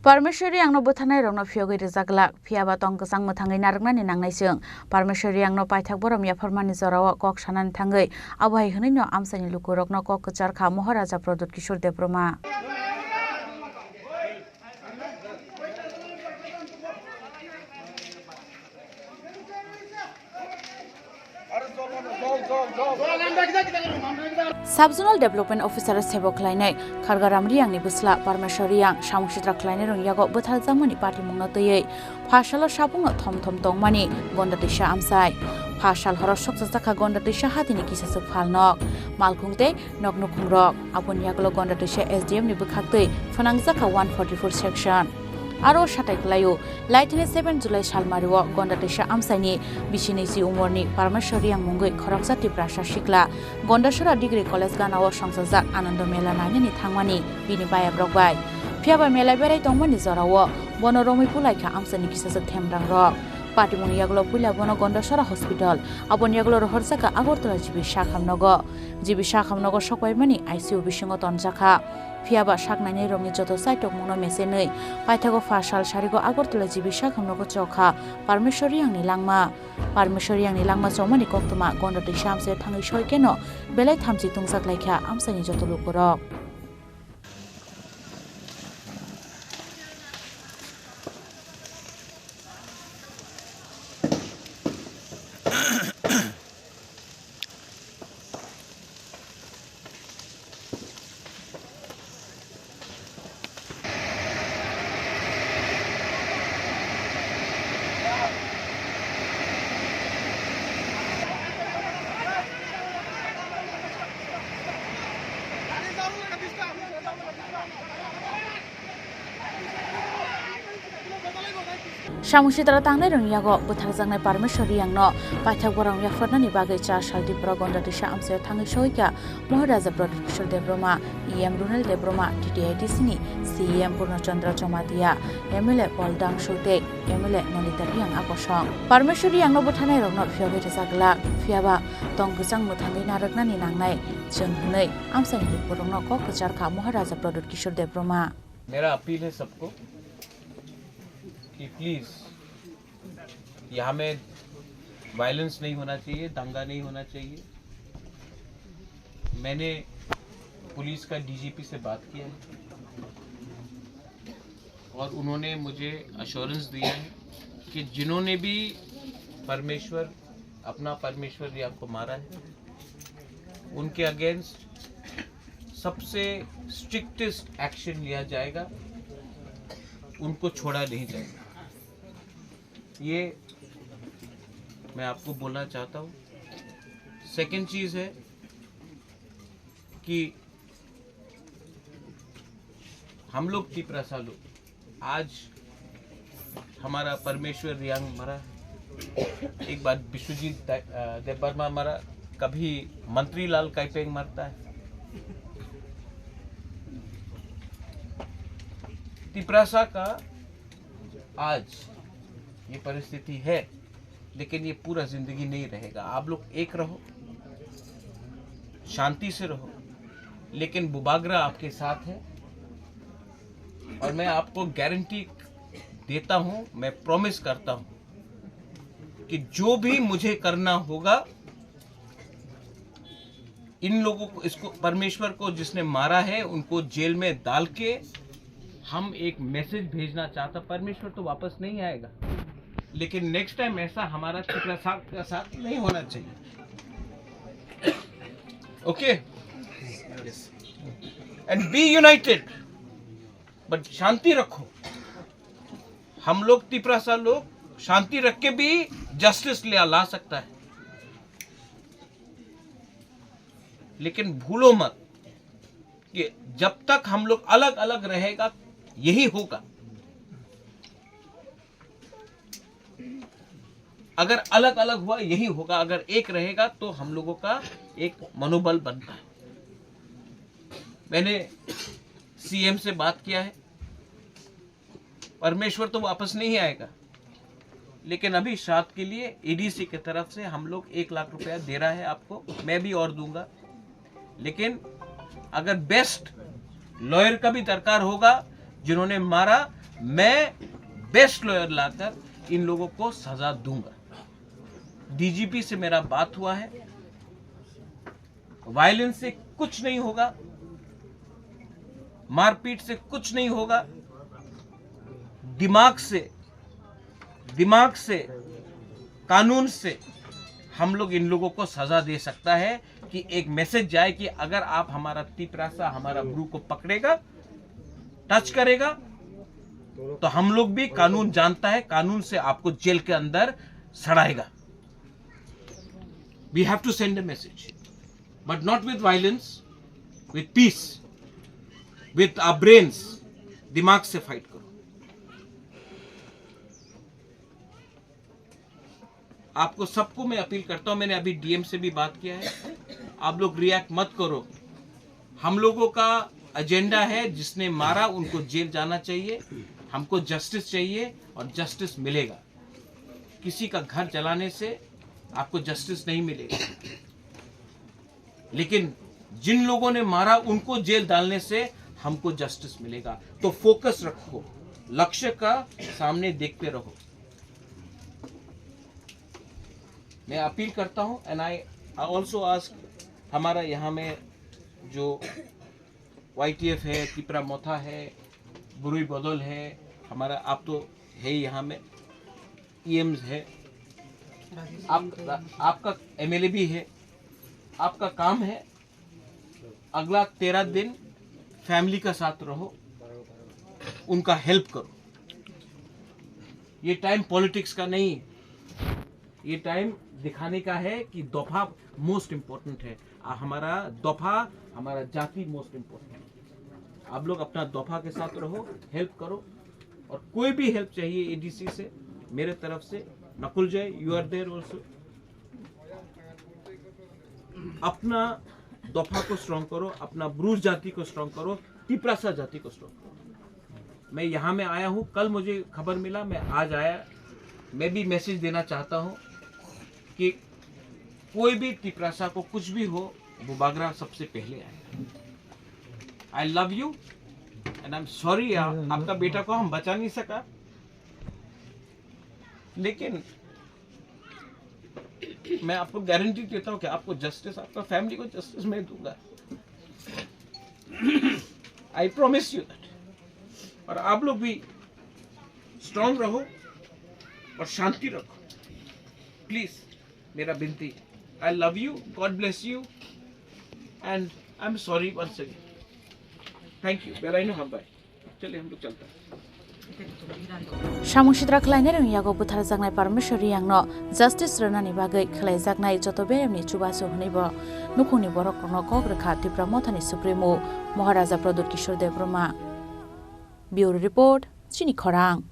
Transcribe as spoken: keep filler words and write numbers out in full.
Parmeshwar Riyangno bwtharnai rokno phiyogwi rwjak glak, phiyaba tong kwchang mwthangwi narwknani nangnai chwng. Parmeshwar Riyangno paithak borom yapharmani jorao kok sanani thangwi abo hai hwnwino amchaini lukurokno kok kwchar kha Maharaja Pradyut Kishore Debbarma. Sub Zonal Development Officer sebo khlainai Khargaram Riyangni bwsla Parmeshwar Riyang samung sitra khlainai rong yago bwtharjakmani patimungno twiwi pha salo sabungno thom thom tongmani Gonda Twisa amchai. Pha sal horo sokchajak kha Gonda Twisa hatini kisaswk phalnok, malkhung tei nok nukhungrok. Aboni yagulo Gonda Twisa S D M ni bwkhaktwi phwnangjak kha one forty-four section. Aro satai kwlaio, laithani seven July salmario Gonda Twisa amchaini bisi niji umorni Parmeshwar Riyang mungwi khoroksa Tiprasa sikla Gondasora Degree College ganao songchajak Anando Mela nainani thangmani bini bayabrok bai. Phiyaba mela berai tongmani jorao bono romwi pulaikha amchaini kisaswk themrangrok. Patimungni yagulo puila bono Gondasora Hospital, aboni yagulo rohorjak kha Agartala G B sakhamnogo. G B sakhamnogo sokbaimani I C U bisingo tonjakha. Phiyaba saknainairokni joto chaitokmungno mesenwi paithago pha sal sarigo Agartala G B sakhamnogo chokha Parmeshwar Riyangni langma. Parmeshwar Riyangni langma chokmani koktwma Gonda Twisa amchaio thangwi soikeno belai thamchi tungjaklaikha amchaini joto lukurok. Samung sitra tangnai rong yago bwtharjaknai Parmeshwar Riyangno paithak borok yaphornani bagwi char sal Tripura Gonda Twisa amchaio thangwi soikha Maharaja Pradyut Kishore Debbarma, E M Runal Debbarma, T T I T C ni C E M Purno Chandra Jamatia, M L A Baldam Shu tei M L A Nandita Riyang akosong. Parmeshwar Riyangno bwtharnai rokno phiyogwi rwjak glak, phiyaba tong kwchang mwthangwi narwknani nangnai chwng hwnwi amchaini lukurokno kok kwchar kha Maharaja Pradyut Kishore Debbarma. मेरा अपील है सबको कि प्लीज यहाँ में वायलेंस नहीं होना चाहिए, दंगा नहीं होना चाहिए। मैंने पुलिस का डीजीपी से बात किया है और उन्होंने मुझे अश्योरेंस दिया है कि जिन्होंने भी परमेश्वर, अपना परमेश्वर रियांग को मारा है, उनके अगेंस्ट सबसे स्ट्रिक्टेस्ट एक्शन लिया जाएगा, उनको छोड़ा नहीं जाएगा। ये मैं आपको बोलना चाहता हूँ। सेकंड चीज़ है कि हम लोग तिपरासा लोग, आज हमारा परमेश्वर रियांग मरा, एक बार विश्वजीत दा-, अ, देबबर्मा मरा, कभी मंत्री लाल काइपेंग मरता है। तिपरासा का आज ये परिस्थिति है, लेकिन ये पूरा जिंदगी नहीं रहेगा। आप लोग एक रहो, शांति से रहो, लेकिन बुबागरा आपके साथ है और मैं आपको गारंटी देता हूँ, मैं प्रॉमिस करता हूँ कि जो भी मुझे करना होगा, इन लोगों को, इसको, परमेश्वर को जिसने मारा है, उनको जेल में डाल के हम एक मैसेज भेजना चाहता। परमेश्वर तो वापस नहीं आएगा, लेकिन नेक्स्ट टाइम ऐसा हमारा तिपरासा के साथ नहीं होना चाहिए। Okay, and be united, but शांति रखो। हम लोग तिपरासा लोग शांति रख के भी जस्टिस ले ला सकता है, लेकिन भूलो मत कि जब तक हम लोग अलग-अलग रहेगा, यही होगा। अगर अलग-अलग हुआ, यही होगा। अगर एक रहेगा, तो हम लोगों का एक मनोबल बनता है। मैंने सीएम से बात किया है, परमेश्वर तो वापस नहीं आएगा, लेकिन अभी श्राद्ध के लिए ईडीसी की तरफ से हम लोग एक लाख रुपया दे रहा है आपको, मैं भी और दूंगा। लेकिन अगर बेस्ट लॉयर का भी दरकार होगा, जिन्होंने मारा, मैं बेस्ट लॉयर लाकर इन लोगों को सजा दूंगा। डीजीपी से मेरा बात हुआ है, वायलेंस से कुछ नहीं होगा, मारपीट से कुछ नहीं होगा, दिमाग से, दिमाग से, कानून से हम लोग इन लोगों को सजा दे सकता है कि एक मैसेज जाए कि अगर आप हमारा तिपरासा, हमारा ब्रू को पकड़ेगा, टच करेगा, तो हम लोग भी कानून जानता है, कानून से आपको जेल के अंदर सड़ाएगा। We have to send a message, but not with violence, with peace, with our brains। दिमाग से फाइट करो। आपको सबको मैं अपील करता हूं, मैंने अभी डीएम से भी बात किया है, आप लोग रिएक्ट मत करो। हम लोगों का एजेंडा है, जिसने मारा उनको जेल जाना चाहिए, हमको जस्टिस चाहिए और जस्टिस मिलेगा। किसी का घर जलाने से आपको जस्टिस नहीं मिलेगा, लेकिन जिन लोगों ने मारा उनको जेल डालने से हमको जस्टिस मिलेगा। तो फोकस रखो, लक्ष्य का सामने देखते रहो। मैं अपील करता हूं, and I, I also ask, हमारा यहाँ में जो वाईटीएफ है, तिपरा मोथा है, ब्रुई बदल है, हमारा आप तो है यहाँ में, ईएम्स है, आप, आपका एमएलए भी है, आपका काम है अगला तेरह दिन फैमिली का साथ रहो, उनका हेल्प करो। ये टाइम पॉलिटिक्स का नहीं है, ये टाइम दिखाने का है कि दोफा मोस्ट इम्पोर्टेंट है। आ, हमारा दोफा, हमारा जाति मोस्ट इम्पोर्टेंट है। आप लोग अपना दोफा के साथ रहो, हेल्प करो, और कोई भी हेल्प चाहिए एडीसी से, मेरे तरफ से, नकुल जय, you are there also। अपना दोफा को स्ट्रॉन्ग करो, अपना ब्रूज जाति को स्ट्रॉन्ग करो, तिपरासा जाति को स्ट्रॉन्ग करो। मैं यहाँ में आया हूँ, कल मुझे खबर मिला, मैं आज आया। मैं भी मैसेज देना चाहता हूँ कि कोई भी तिपरासा को कुछ भी हो, बुबागरा सबसे पहले आए। I love you and I'm sorry, आपका बेटा को हम बचा नहीं सका, लेकिन मैं आपको गारंटी देता हूँ कि आपको जस्टिस, आपका फैमिली को जस्टिस मैं दूंगा। I promise you that। और आप लोग भी स्ट्रांग रहो और शांति रखो, प्लीज, मेरा विनती है। I love you, God bless you and I'm sorry once again। Thank you। बेलाइनो हम भाई, चलिए हम लोग चलते हैं। Samung sitra khlainai rwng yago bwtharjaknai Parmeshwar Riyangno justice rwnani bagwi khlaijaknai joto beremni chubachu hwnwibo nukhungni borokrokno kok rwkha Tipra Mothani Supremo Maharaja Pradyut Kishore Debbarma. Bureau Report, Chini Khorang.